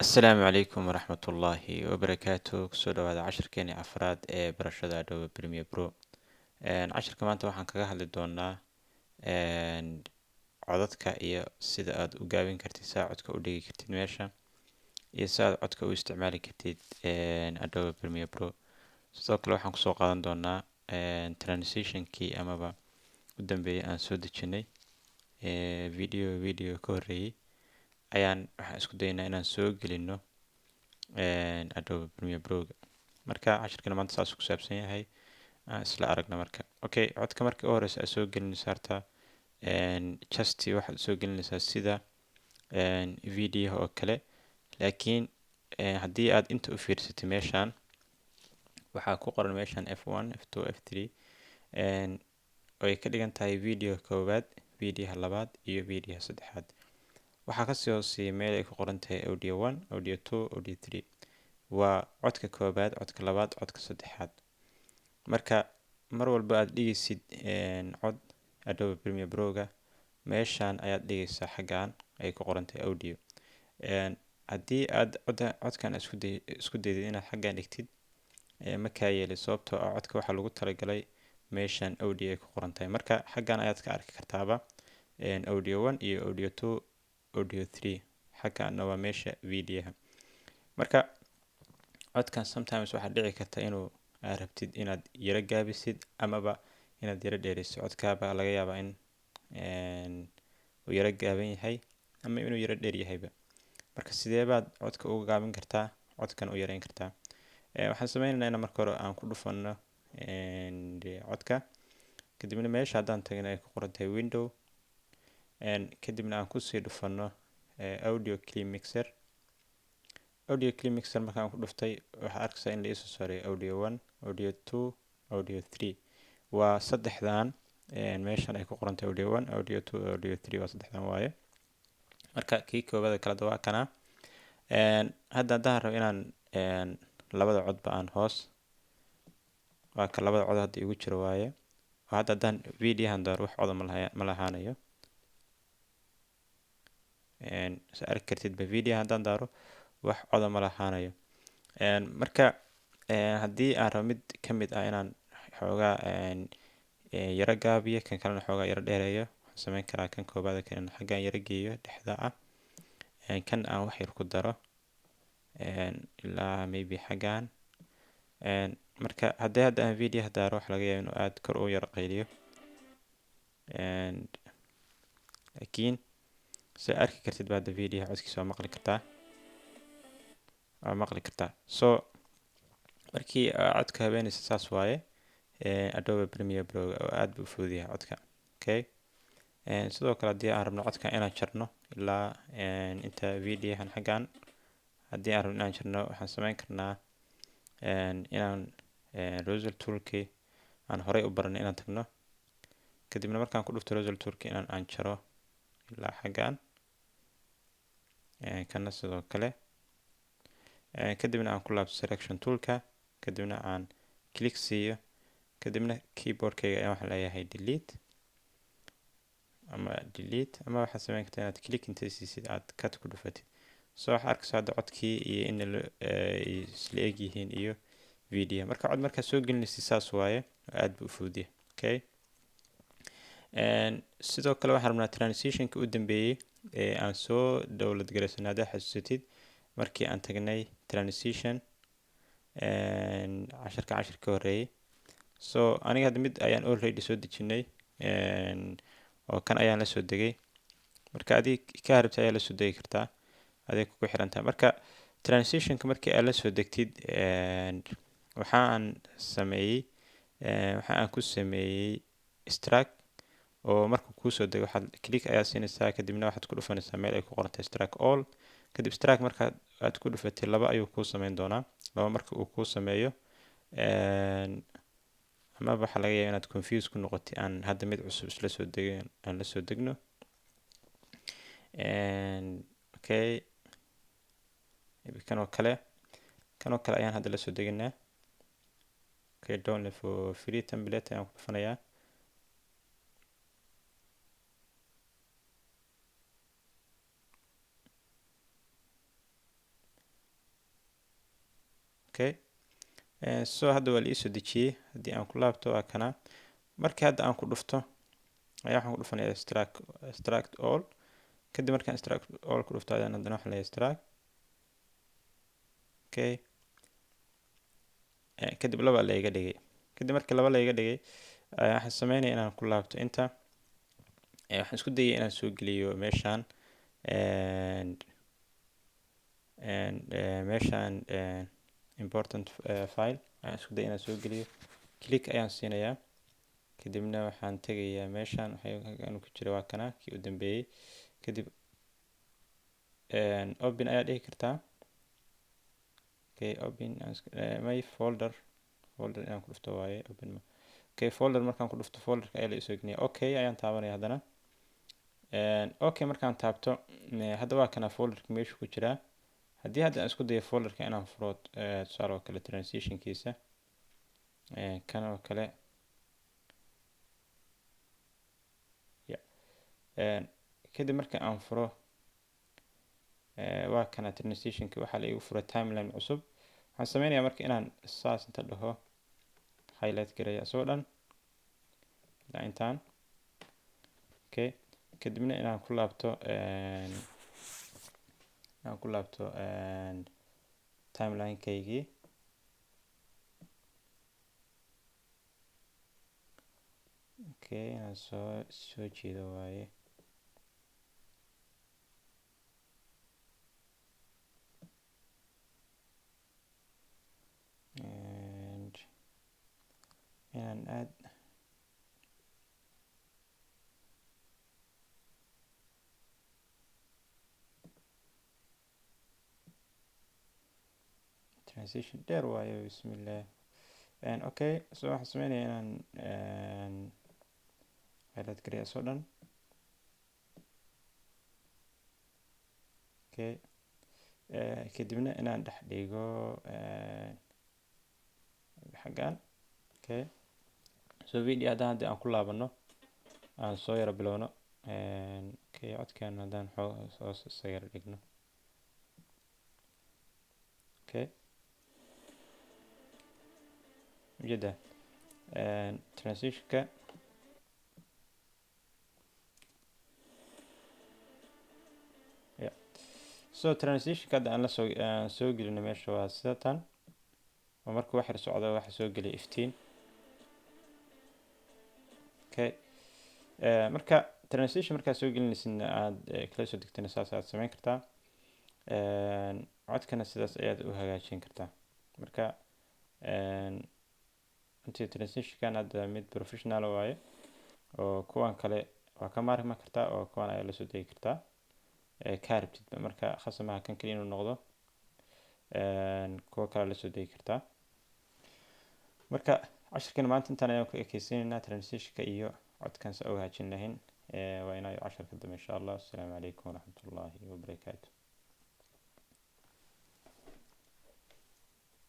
Asalaamu calaykum waraxmatullaahi wabarakaatu. Kusoo dhawaada cashirkeeni afraad ee barashada Adobe Premiere Pro. Cashirka maanta waxaan kaga hadli doonaa codadka iyo sida aad u gaabin kartid, saa codka u dhigi kartid meesha iyo si aad codka u isticmaali kartid Adobe Premiere Pro. Sidoo kale waxaan kusoo qaadan doonaa transitionkii amaba u dambeeyay aan soo dejinay video ka horreeyay ayaan waxaan isku daynaa inaan soo gelino Adobe Premiere Pro. Marka cashirkana maanta saas ku saabsan yahay, aan isla aragna. Marka okay, codka marka u horeysa aad soo gelinaysa harta just waxaad soo gelinaysaa sida video oo kale, laakiin haddii aad inta u fiirsatay meeshaan waxaa ku qoran meeshaan F1, F2, F3, oo ay ka dhigan tahay video koowaad, videoha labaad iyo videoha saddexaad. Waxaa kasii hooseeya meel ay ku qoran tahay audio 1, audio 2, audio 3. Waa codka koowaad, codka labaad, codka saddexaad. Marka mar walba aad dhigaysid cod Adobe Premiere Pro-ga, meeshaan ayaad dhigaysaa xaggan ay ku qoran tahay audio. Haddii aad codkan isku daydid inaad xaggan dhigtid, ma kaa yeelay, sababtoo ah codka waxaa lagu talagalay meeshaan audio ay ku qoran tahay. Marka xaggan ayaad ka arki kartaaba audio 1 iyo audio 2, audio 3. Xaggaana waa meesha videoha. Marka codkan sometimes waxaa dhici karta inuu aad rabtid inaad yara gaabisid amaba inaad yara dheeraysid. Codkaaba laga yaabaa in uu yara gaaban yahay ama inuu yara dheer yahayba. Marka sidee baad codka uga gaabin kartaa, codkan u yareyn kartaa? Waxaan sameynaynaa in marka hore aan ku dhufano codka, kadibna meesha haddaan tagno ay ku qoran tahay window, kadibna aan kusii dhufano audio clip mixer. Audio clip mixer markaan ku dhuftay, waxaa arkaysaa in la iisoo saaray audio 1, audio 2, audio 3. Waa saddexdan meeshan ay ku qoran tahay audio 1, audio 2, audio 3, waa saddexdan waaye. Marka kii koowaad kala waa kana. Hadda haddaan rabo inaan labada codba aan hoos, waa ka labada cod hadda igu jiro waaye. Hadda haddaan videohan daaro, wax coda ma lahaanayo. Sa arki kartidba, video haddaan daaro wax coda ma lahaanayo. Marka haddii aan rabo mid ka mid ah inaan xoogaa yara gaabiyo, kan kalena xoogaa yara dheereeyo, waxaan sameyn karaa kan koowaad kan xaggan yara geeyo dhexda ah, kan aan wax yar ku daro ilaa maybe xaggan. Marka haddii hadda aan video daaro, waxa laga yaabaa inuu aad kor u yara qayliyo, laakiin sa arki kartid ba hadda video codkiisa waa maqli kartaa, waa maqli kartaa. So markii codka habeenaysa saas waaye Adobe Premiere Pro oo aad buu u fudud yahay codka. Okay, sidoo kale haddii aan rabno codka inaan jarno ilaa inta videohan xaggan, haddii aan rabno inaan jarno, waxaan sameyn karnaa inaan Razor toolkii aan horey u baranay inaan tagno, kadibna markaan ku dhufto Razor toolkii inaan aan jaro ilaa xaggan, kana sidoo kale, kadibna aan ku laabto selection toolka, kadibna aan click siiyo, kadibna keyboardkayga ayaan waxaan leeyahay delete ama delete, ama waxaad sameyn kartaa inaad click inta siisid aad cut ku dhufatid. So waxaa arkaysaa hadda codkii iyo in isla eg yihiin iyo video. Marka cod markaad soo gelinaysid saas waaye, aad buu u fudud yahay. Okay, sidoo kale waxaan rabnaa transitionka u dambeeyay ee aan soo download garaysanay. Haddaad xasuusatid markii aan tagnay transition casharka cashirka horreeyay. So aniga hadda mid ayaan already soo dejinay oo kan ayaan la soo degay. Marka adig ka rabtay ayaa la soo degi kartaa, adig kugu xiran tahay. Marka transitionka markii aad la soo degtid, waxaan sameeyey, waxa aan ku sameeyey extract, oo marka kuu soo dego waxaad click ayaa siinaysaa, kadibna waxaad ku dhufanaysaa meel ay ku qoran tahay extract all. Kadib extract marka aad ku dhufatay, laba ayuu kuu sameyn doonaa. Laba marka uu kuu sameeyo, amaba waxaa laga yaabaa inaad confuse ku noqotay, aan hadda mid cusub isla soo degin, aan la soo degno. Okay, kan oo kale, kan oo kale ayaan hadda la soo deginaa. Okay, download for free template ayaan ku dhufanayaa. Okay, so hadda waa la iisoo dejiyey. Haddii aan ku laabto, waa kana. Markii hadda aan ku dhufto ayaa waxaan ku dhufanaya extract all. Kadib markaan extract all ku dhufto ayaan haddana waxaan leeyahay extract. Okay, kadib laba layga dhigay. Kadib markii laba layga dhigay ayaa waxaan sameynaya inaan ku laabto inta. Waxaan isku dayay inaan soo geliyo meeshaan and meeshaan important file ayaan isku dayay inaan soo geliyo. Click ayaan siinayaa, kadibna waxaan tegayaa meeshaan waxay ku jira, waa kana kii u dambeeyey. Kadib open ayaa dhihi kartaa. Okay, open my folder inaan ku dhufto waaye open. Okay, folder markaan ku dhufto, folderka ayaa la isoo gelinaya. Okay ayaan taabanaya haddana. Okay, markaan taabto, hadda waa kana folderka meeshu ku jiraa. Haddii hadda aan isku dayo folderka inaan furo, tusaale oo kale transitionkiisa, kan oo kale ya, kadib marka aan furo, waa kana transitionka, waxaa la igu furay timeline cusub. Waxaan sameynayaa marka inaan saas inta dhaho highlight gareeyo isagoo dhan ilaa intaan. Okay, kadibna inaan ku laabto timeline-kaygii. Okay, inaan soo jeedo waaye. And inaan aad transition dheer waayo, bismillah. Okay, so waxaan sameynaya inaan highlight gareeyo soo dhan. Okay, kadibna inaan dhex dhigo xaggan. Okay, so video haddaan haddii aan ku laabano, aan soo yaro bilowno. Okay, codkan haddaan hoos isaga yaro dhigno. Okay, ujeeda transitionka. Yeah, so transitionka hadda aan la soo aan soo gelino meesha waa sida tan oo marka wax yar socdo waxa soo geliya iftiin. Okay, marka transition markaa soo gelinaysidna aad kala soo degtana, saas aad sameyn kartaa. Codkana sidaas ayaad u hagaajin kartaa. Marka runtii transitionkan hadda mid professional waaye, oo kuwan kale waa ka maarmi kartaa oo kuwan ayaa lasoo degi kartaa kaa rabtidba. Marka khasamaha kan kaliya inuu noqdo, kuwa kale lasoo degi kartaa. Marka cashirkan maanta intaan ayaan ku ekeysiinaynaa, transitionka iyo codkan sa u hagaajin lahayn. Waa inaayo casharka dambe, insha Allah. Asalaamu calaykum waraxmatullaahi wabarakaatu.